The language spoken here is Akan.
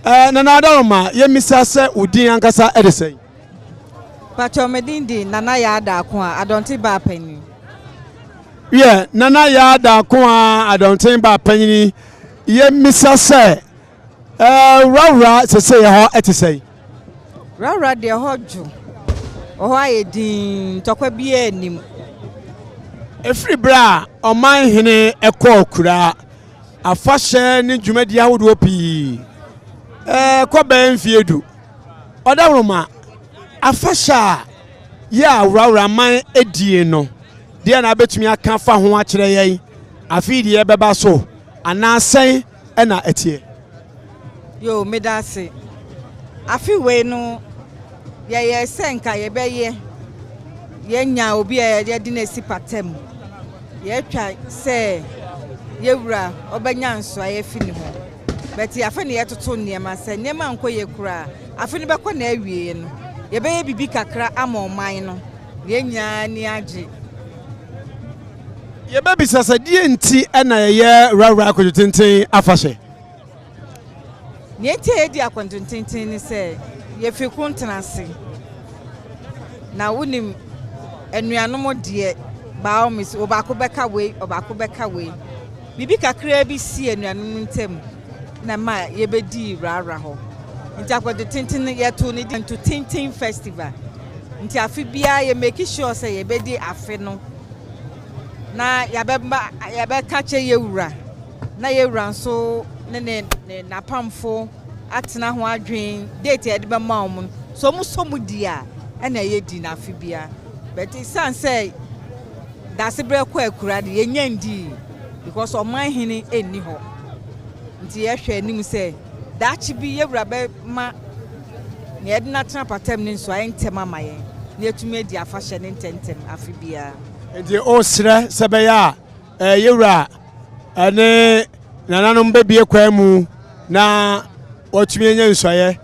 Nana Adaroma, yɛmmisa sɛ wo din ankasa de sɛn? Pakyɛw, me din de Nana Yaa Daako a Adɔnten baa panyin. Yɛ Nana Yaa Daako a Adɔnten baa panyin, yɛmmisa sɛ wurawura sese yɛ hɔ ɛte sɛn? Wurawura deɛ, hɔ dwo, ɔhɔ ayɛ din, ntɔkwa biara anim. Ɛfiri berɛ a ɔman hene ɛkɔɔ kuraa, afahyɛ ne dwumadi ahodoɔ pii kɔ bɛyɛ mfie 10, ɔdawuroma afahyɛ a yɛ a wurawura man edie no deɛ, na abɛtumi aka fa ho akyerɛ yɛn afei deɛ ɛbɛba so anaasɛn ɛna ɛteɛ? Yo, meda ase. Afe wei no, yɛyɛ sɛ nka yɛbɛyɛ yɛnya obi a yɛde no asi patam, yɛtwa sɛ yɛwura ɔbɛnya nsoa yɛfi ne ho bɛte. Afe ne yɛtoto nneɛma sɛ nneɛma nkɔ yɛ koraa, afe no bɛkɔ na awie no, yɛbɛyɛ biribi kakra ama ɔman no, yɛn nyinaa ani agye. Yɛbɛbisa sɛ deɛ nti ɛna yɛyɛ wurawura akwadwo tenten afahyɛ? Nea nti a yɛdi akɔntɔntenten ne sɛ yɛfi ko ntena ase na wonim anuanom deɛ, by all means, ɔbaako bɛka wei, ɔbaako bɛka wei, biribi kakraa bi si anuanom ntam na ma yɛbɛdi rara hɔ. Nti akɔntɔntenten no, yɛto ne di nto tenten festival. Nti afe biara yɛ make sure sɛ yɛbɛdi afe no na yɛbɛba yɛbɛka kyerɛ yɛwura, na yɛwura nso ne ne ne n'apamfo atena ho adwen date a yɛde bɛma wɔn no so, wɔn sɔ mu di a, ɛna ɛyɛ di n'afe biara. But san sɛ dasebrɛ kɔ akura de, yɛnya ndii because ɔman hene ɛnni hɔ. Nti yɛhwɛ anim sɛ daakye bi yɛwura bɛma nea yɛde n'atena patam ne nso ayɛ ntɛm ama yɛn na yɛtumi adi afahyɛ ne ntɛntɛm afe biara. Nti ɔresrɛ sɛ bɛyɛ a yɛwura ɛne nananom bɛbie kwan mu na wɔtumi anya nsuayɛ.